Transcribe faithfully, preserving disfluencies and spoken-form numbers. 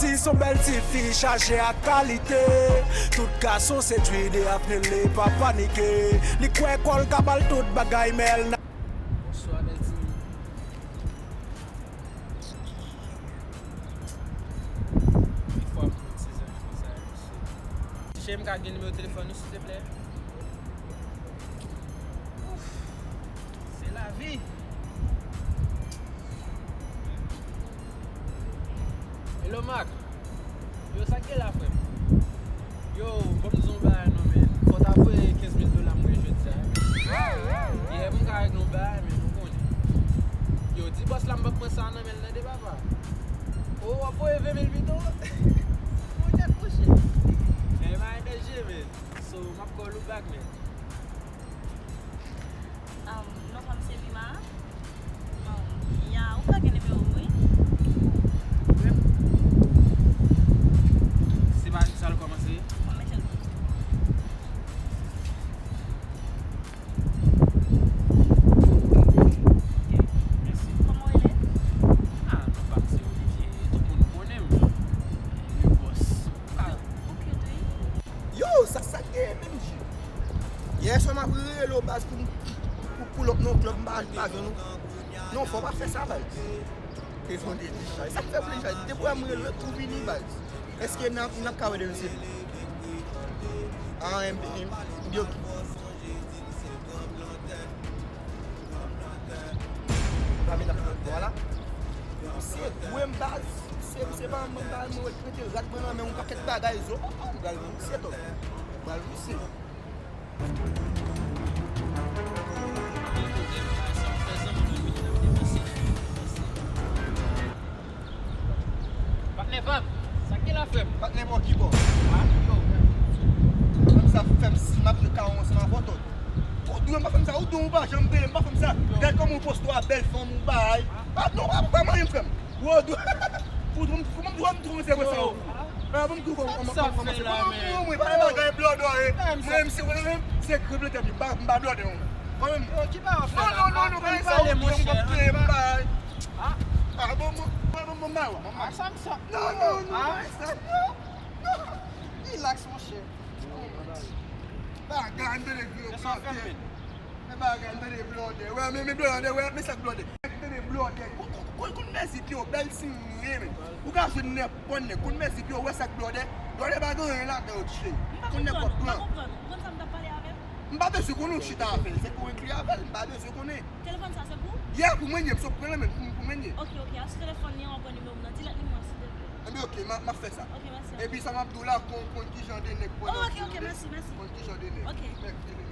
Si s on bèl tifi chaje ak kalite, tout gason sedwi de Afnil, li pa panike. Li kwè kò l ka ba l tout bagay, men l na. Bonswa, bèl timoun. Wi, fò ap pran ti zanmi konsa, mesye. Ti cheri, m ka gen nimewo telefòn ou, silteplè? Ouf. Se lavi. Hello, Marc. Yo, sa k gen la, frè m? Yo, ban m di w yon bagay non, men. Fò w ta voye kenz mil dola mwen jodi a. Yeah, m ka regle yon bagay, men nou konnen. Yo, di bòs la m p ap pran sa nan men l, tande, papa. O, w ap voye ven mil pito? Mon chè, mon chè. Men, bagay bèl je, men. So, m ap call ou back, men. Um, non pa m se Vima. Um, ya, ou ka gen nimewo m, wi. Wi. Se pa sa l kòmanse? Mwen mete l. Ok, mèsi. Kòman w rele? Ah, non pa m se Olivier. Tout moun konnen m. Le boss. Ah. Ok, wi. Yo, sa, sa k genyen menm, G? Yè swa m ap rele w, baz, pou, pou, pou pull up nan yon club, m pa, m pa jwenn ou. Non, fò w pa fè sa, baz. Telefòn de discharge. Sa k fè w plin chaj? Depi w wè m rele w, ou vini, baz. Èske n ap, n ap ka wè demen se? Ah, M P M. Byen, ok. Vwala. Misye gwe m baz. Misye, misye pa mwen, pa mwen, rete rad mwen nan men yon pakèt bagay, zo. Ou pral misye to. Ou pral misye. Patnè pa m, sa k gen la, frè m? Patnè bò ki bò? Ah, yo, frè m. Frè m, sa fè m si m ap jwe kawon ansanm avè w, tout. Ou dwe m pa fè m sa, ou dwe m pa janm peye m, pa fè m sa. Gad kòman ou poste a bèl fanm ou bay. Ah, non, pa, pa manyen m, frè m. Ou dwe, ou dwe, kòman m dwe m twonse wè sa, ou? Ah, ban m di w kòman, kòman, kòman se. Mwen, mwen, mwen, pa bagay blòdò, eh. Mwen, m se, mwen, mwen, se krible tèt li, m pa, m pa blòdè, non. Mwen menm. Yo, ki pa w fè la? Non, non, non, non, pa sa, ou dwe m ap peye m bay. Ah. Ah, bon, bon, bon, bon, bon, ba w, bon, ba w. Ah, sa m sa. Non, non, non, ah, sa, non, non. Relax, monchè. Bagay, m tande vye blòdè. Men bagay, m tande blòdè. Wè, men, men blòdè, wè, men sa k blòdè. M tande blòdè. Ou, ou, ou konn mèzi pye w, bèl si m ye, men. Ou ka jwenn nenpòt nèg. Konn mèzi pye w, wè sa k blòdè. Blòdè pa gen anyen ladan yo, ti cheri. Konn nèg w ap pran. M pa konprann, m pa konprann. Ou konn sa m t ap pale avè l? M pa bezwen konnen w chita avè l. Se pou w enkli avè l. M pa bezwen konnen. Telefòn sa se pou? Yeah, pou mwen ye, m sot pran l, men pou, pou mwen ye. Ok, ok, asou telefòn li an, w ap pran nimewo m nan. Di lòt nimewo a, silteplè. Enben, ok, m a, m ap fè sa. Ok, mèsi. Epi sa m ap di w la, konn, konn ki jan de nèg pran nan. Oh, ok, ok, mèsi, mèsi. Konn ki jan de nèg. Ok. Mèsi.